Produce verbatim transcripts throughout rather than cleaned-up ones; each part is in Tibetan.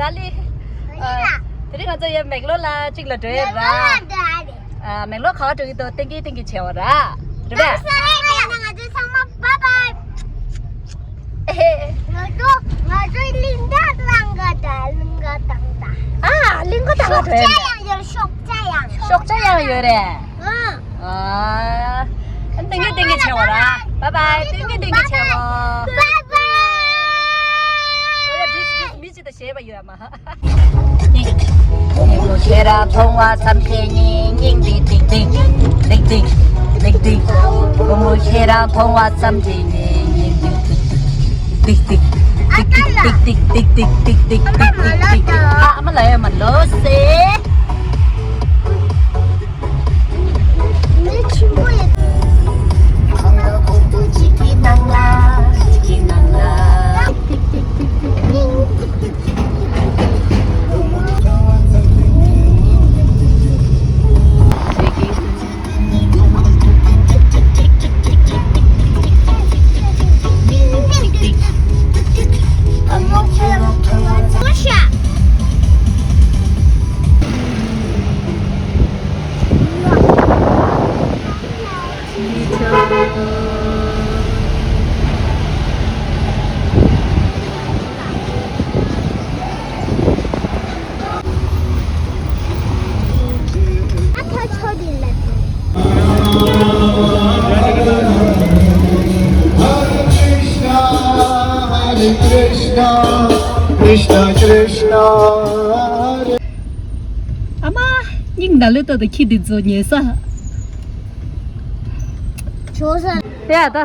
ཏཱ་ལི། ཨ། དེ་རིང་ང་ཚོ་ཡ་མེག་ལོར་ལ་གཅིག་ལ་འགྲོ་ཡ་ར། ཨ། མེག་ལོར་ག་བ་འགྲོ་གི་འདུག་གཏན་འཁེལ་གཏན་འཁེལ་བྱས་པ་ར། རེད་པས། ང་ཚོ་ཚང་མ་བཱའི་བཱའི། ཨེ་ཧེ། ང་ཚོ་ང་ཚོ་གླིང་ག་གླིང་ག་དང་གླིང་ག་དང་དང་། ཨ། གླིང་ག་དང་ལ་འགྲོ་ཡ་རེད། ཤོག་བྱ་ཡང་ཡོད། ཤོག་བྱ་ཡང་། ཤོག་བྱ་ཡང་ཡོད་རེད། ཨ། ཨ། གཏན་འཁེལ་གཏན་འཁེལ་བྱས་པ་ར། བཱའི་བཱའི། གཏན་འཁེལ་གཏན་འཁེལ་བྱས་པ། བཱའི་བཱའི། ཨོ་ཡ། དྲིས་དྲིས། མི་གཅིག་དང་ཞེས་པ་ཡོད་མ། སྙིང་། སྙིང་པོ་ཁྱེད་རང་མཐོང་བ་ཙམ་གྱིས་སྙིང་སྙིང་ཏིག་ཏིག་ཏིག་ཏིག་ཏིག་ཏིག་ཏིག་སྙིང་པོ་ཁྱེད་རང་མཐོང་བ་ཙམ་གྱིས་སྙིང་སྙིང་ཏིག་ཏིག་ཏིག་ཏིག་ཏིག་ཏིག་ཏིག་ཏིག་ཏིག་ཏིག་ཏིག་ཏིག་ཏིག་ཏིག་ཏིག་ཏིག་ཏིག་ཏིག་ཏིག་ཨ་མ་ལ་ཡ་མ་ལོ་སེ། འདི་ཆེན་པོ་ཡོད། ཁང་པ་ཁོག་པོ་གཅིག་གི་ནང་ལ། གཅིག་གི་ནང་ལ། ཨ་མ། སྙིང་ན་ལོས་ཏོག་ཏོ་ཁྱི་འདི་ཚོ་ཉལ་ས། ཆོག་ས། ཡ་ད།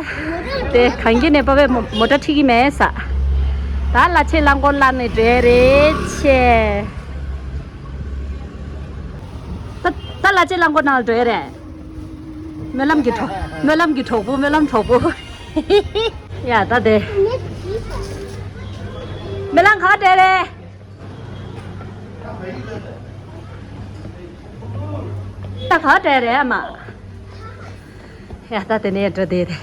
དེ་གང་གི་ནས་པ་བས་མོ་མོ་ཊ་ཁྲིད་ཀྱི་མེད་ས། ད་ལ་ཆེ་རླངས་འཁོར་ལ་ནས་འགྲོ་རེད་ཆེ། ད་ད་ལ་ཆེ་རླངས་འཁོར་ནང་ལ་འགྲོ་ཡ་རེད། སྨོན་ལམ་གྱི་གྲོགས། སྨོན་ལམ་གྱི་གྲོགས་པོ། སྨོན་ལམ་གྲོགས་པོ། ཡ་ད་དེ། སྨོན་ལམ་ག་འདྲ་རེད། ད་ག་འདྲ་རེད་ཨ་མ། ཡ་ད་དེ་ནས་འགྲོ་དེ་རེད།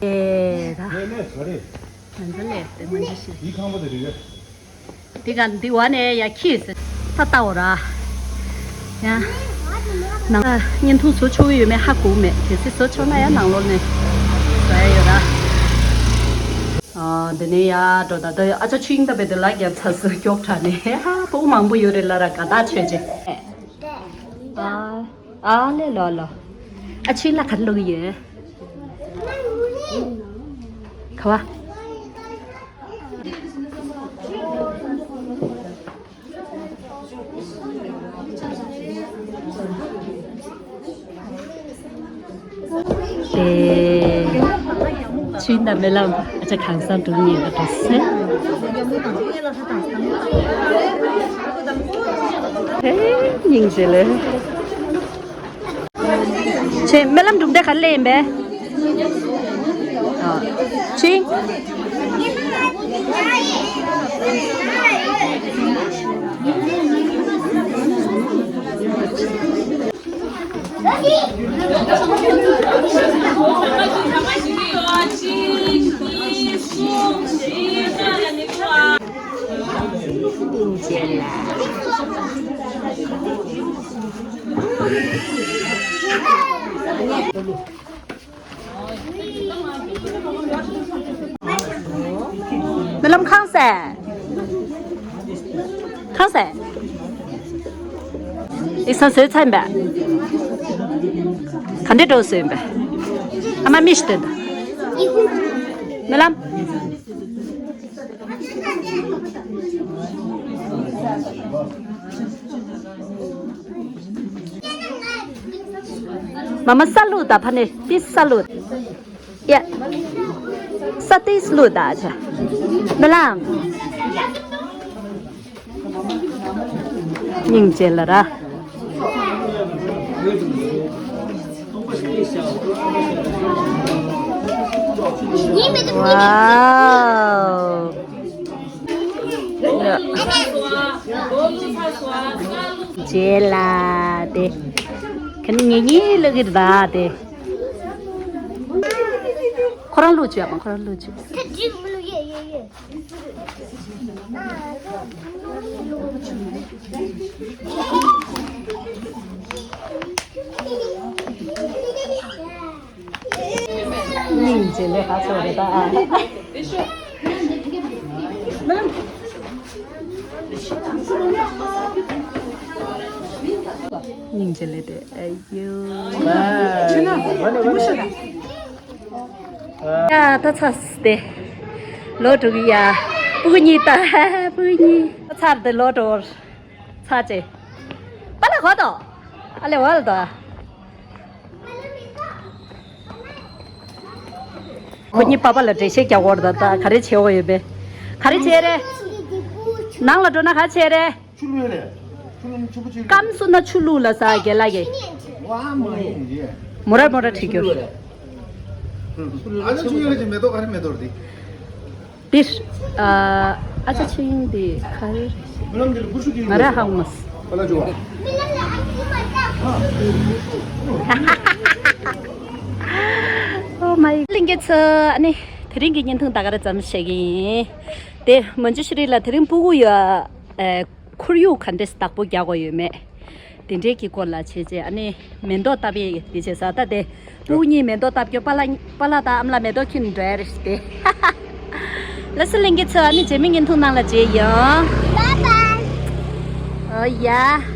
ཨེ་ད། ང་ཚོ་ལས་དེ་མ་འདི་ཤི། འདི་ཁང་པ་དེ་རེད། འདི་ག་འདི་བ་ནས་ཡ་ཁྱི་ཟེར། ད་ལྟ་བ་ར། ཡ། ནང་བརྙན་ཐུང་བཟོ་ཆོག་གི་ཡོད་མེད་ཧ་གོ་མེད། གལ་སྲིད་བཟོ་ཆོག་ན་ཡ་ནང་ལོགས་ནས་བཟོ་ཡ་ཡོད་ར། ཨ་འདི་ནས་ཡ་འགྲོ་ད་ལྟ་ཨ་ཅག་ཆུ་ཡིན་ད་བེ་དེ་ལ་རྒྱབ་ཚ་སུ་མགྱོགས་དྲགས་ནས་ཧ་ཧ་སྤུ་གུ་མང་པོ་ཡོད་རེད་ལ་ར་ག་ད་ཆོད་ཅེ། ཨ། ཨ་ལེ་ལོ་ལོ། ཨ་ཆུའི་ལ་ག་རེ་ལོ་གི་ཡོད། ག་བ། དེ། ཕྱིན་ད་རྨི་ལམ་ཨ་ཅག་གང་སར་འགྲོ་ཉེ་བ་འགྲོ་སེ། དེ་སྙིང་རྗེ་ལེ། ཆེ་རྨི་ལམ་གྲུབ་འབྲས་ག་རེ་ལེན་པས། ཨ། ཆེ། རྨི་ལམ་ཁང་སེ། ཁང་སེ། ཨི་སང་བཟོས་ཚར་ཡིན་པས། ག་འདྲས་འགྲོ་བཟོས་ཡིན་པས། ཨ་མ་མི་ཞིག་སྟོན་ད། རྨི་ལམ། མ་མ་ས་ལུག་ད་ཕ་ནས་ཏི་ས་ལུག་ཡ། ས་ཏི་ས་ལུག་ད་ཆ། རྨི་ལམ། སྙིང་རྗེ་ལ་ར། ཝའོ། རྗེས་ལ་དེ། ཁ་ནི་ངེ་ངེ་ལོ་གི་ར་དེ། ཁོ་རང་བླུགས་བྱས་མ། ཁོ་རང་བླུགས་བྱས། སྙིང་རྗེ་ལས་ཁ་ཚོ་རེད་ད། སྙིང་རྗེ་ལས་དེ་ཨ་ཡོ། ཡ་ད་ཚ་སྟེ། ལོ་དྲུག་ཡ། སྤུ་གུ་གཉིས་ད། སྤུ་གུ་གཉིས་ཚར་ཏེ་ལོ་དྲུག་ཚ་ཅེ། པ་ལ་གོ་དོ། ཨ་ལེ་བ་ལ་དོ། ཁོ་གཉིས་པ་པ་ལ་འགྲེལ་བཤད་རྒྱག་དགོས་རེད་ད། ག་རེ་བྱེད་དགོས་ཡོད་པས། ག་རེ་བྱེད་རེད། ནང་ལ་འགྲོ་ན་ག་བྱེད་རེད། ཆུ་བླུགས་རེད། ཆུ་བླུགས་ཆུ་བོ་ཅིག་སྐམ་སོང་ན་ཆུ་བླུགས་ལ་ས་རྒན་ལགས་ཀྱིས། ཝ་མ་ཡིན་རེད། མོ་ར་མོ་ར་ཁྲིད་རྒྱུ། ཨ་ཅག་ཆུ་ཡོད་ཀྱི་མེ་ཏོག་ག་རེ་མེ་ཏོག་རེད། འདིར། ཨ་ཅག་ཆུ་ཡིན་འདི་ག་རེ་རེད། ང་ར་ཧང་མ་སི། Oh my god. ལྷན་རྒྱས་ཚོ། ཨ་ནི་དེ་རིང་གི་བརྙན་ཐུང་ད་ག་རེ་ཙམ་བཤད་ཀྱི་ཡིན། དེ་མོན་ཇུ་ཤི་རི་ལ་དེ་རིང་སྤུ་གུ་ཡོད། ཨ་ཁོར་ཡུག་ག་འདྲས་བདག་པོ་རྒྱག་དགོས་ཡོད་མེད། དེ་འདྲས་ཀྱི་སྐོར་ལ་བྱས་རྗེས་ཨ་ནི་མེ་ཏོག་བཏབ་ཡས་དེ་བྱས་ས་ད་དེ་སྤུ་གུ་གཉིས་མེ་ཏོག་བཏབ་རྒྱུ། པཱ་ལགས་པཱ་ལགས་དང་ཨ་མ་ལགས་མེ་ཏོག་ཁྱེར་འགྲོ་ཡ་རེད་དེ། ལགས་སོ་ལྷན་རྒྱས་ཚོ། ཨ་ནི་རྗེས་མའི་བརྙན་ཐུང་ནང་ལ་མཇལ་ཡོང་། Bye bye. Oh yeah.